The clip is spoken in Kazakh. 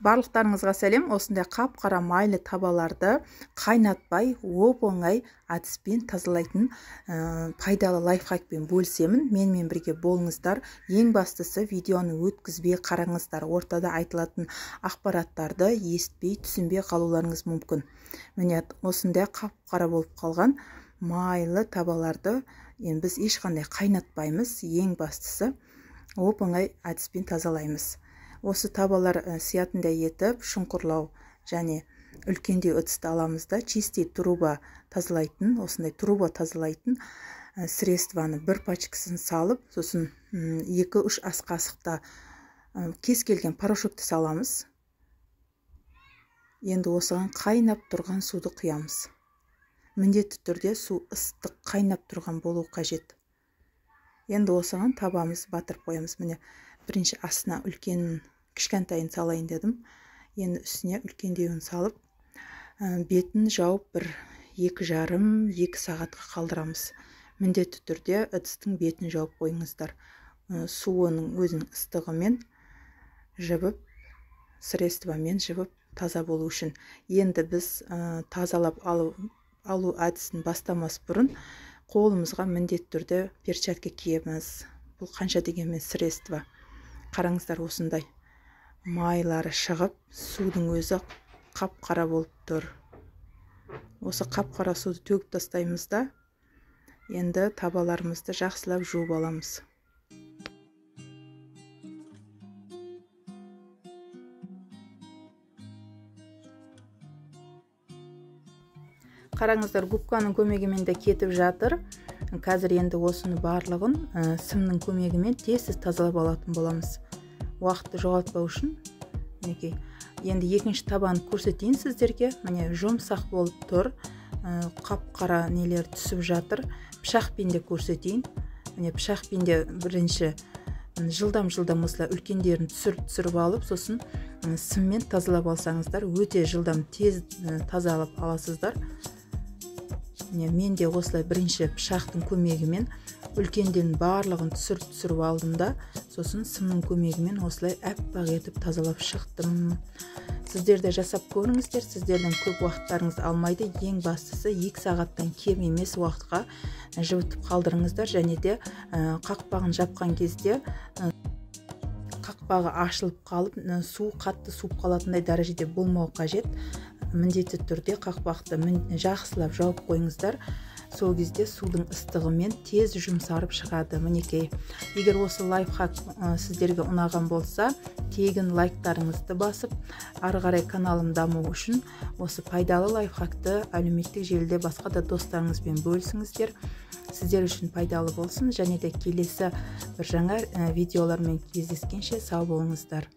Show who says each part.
Speaker 1: Барлықтарыңызға сәлем. Осындай қап-қара майлы табаларды қайнатпай, оп-оңай әдіспен тазалайтын пайдалы лайфхакпен бөлісемін. Менімен бірге болыңыздар. Ең бастысы видеоны өткізбей қараңыздар. Ортада айтылатын ақпараттарды естпей, түсінбей қалуларыңыз мүмкін. Міне осындай қап-қара болып қалған майлы табаларды енді біз ешқандай қайнатпаймыз. Ең бастысы оп-оңай әдіспен тазалаймыз. Осы табалар сиятындай етіп шұңқырлау және үлкендеу ыдысты аламыз да, чистый труба тазалайтын, осындай труба тазалайтын средствоны бір пачкасын салып, сосын 2-3 ас қасықта кез келген порошокты саламыз. Енді осыған қайнап тұрған суды құямыз. Міндетті түрде су ыстық қайнап тұрған болу қажет. Енді осыған табамыз батырып қоямыз. Міне бірінші астына үлкен кішкентайын салайын дедім. Енді үстіне үлкендеуін салып, бетін жауып бір 2,5-2 сағатқа қалдырамыз. Міндетті түрде ыдыстың бетін жауып қойыңыздар. Суының өзінің ыстығымен жібіп, средствомен жібіп таза болу үшін. Енді біз тазалап алу әдісін бастамас бұрын қолымызға міндетті түрде перчатка киеміз. Бұл қанша дегенмен средство. Қараңыздар, осындай майлары шығып, судың өзі қап-қара болып тұр. Осы қап-қара суды төгіп тастаймыз да, енді табаларымызды жақсылап жуып аламыз. Қараңыздар, губканың көмегімен де кетіп жатыр. Қазір енді осыны барлығын сымның көмегімен тез-тез тазалап алатын боламыз. Уақытты жоғалтпау үшін. Мінекей, енді екінші табаны көрсетейін сіздерге. Міне жұмсақ болып тұр, қап-қара нелер түсіп жатыр. Пышақпен де көрсетейін. Міне пышақпен де бірінші жылдам-жылдам осылай үлкендерін түсіріп алып, сосын сыммен тазалап алсаңыздар, өте жылдам тез тазалап аласыздар. Міне мен де осылай бірінші пышақтың көмегімен үлкенден барлығын түсіріп алдым да, сосын сымның көмегімен осылай әппақ етіп тазалап шықтым. Сіздер де жасап көріңіздер, сіздердің көп уақыттарыңыз алмайды. Ең бастысы 2 сағаттан кем емес уақытқа жібітіп қалдырыңыздар. Және де қақпағын жапқан кезде қақпағы ашылып қалып, су қатты суып қалатындай дәрежеде болмау қажет. Міндетті түрде қақпақты жақсылап жауып қойыңыздар. Сол кезде судың ыстығымен тез жұмсарып шығады. Мінекей, егер осы лайфхак сіздерге ұнаған болса, тегін лайктарыңызды басып, ары қарай каналым даму үшін осы пайдалы лайфхакты әлеуметтік желіде басқа да достарыңызбен бөлісіңіздер. Сіздер үшін пайдалы болсын. Және де келесі бір жаңа видеолармен кездескенше сау болыңыздар.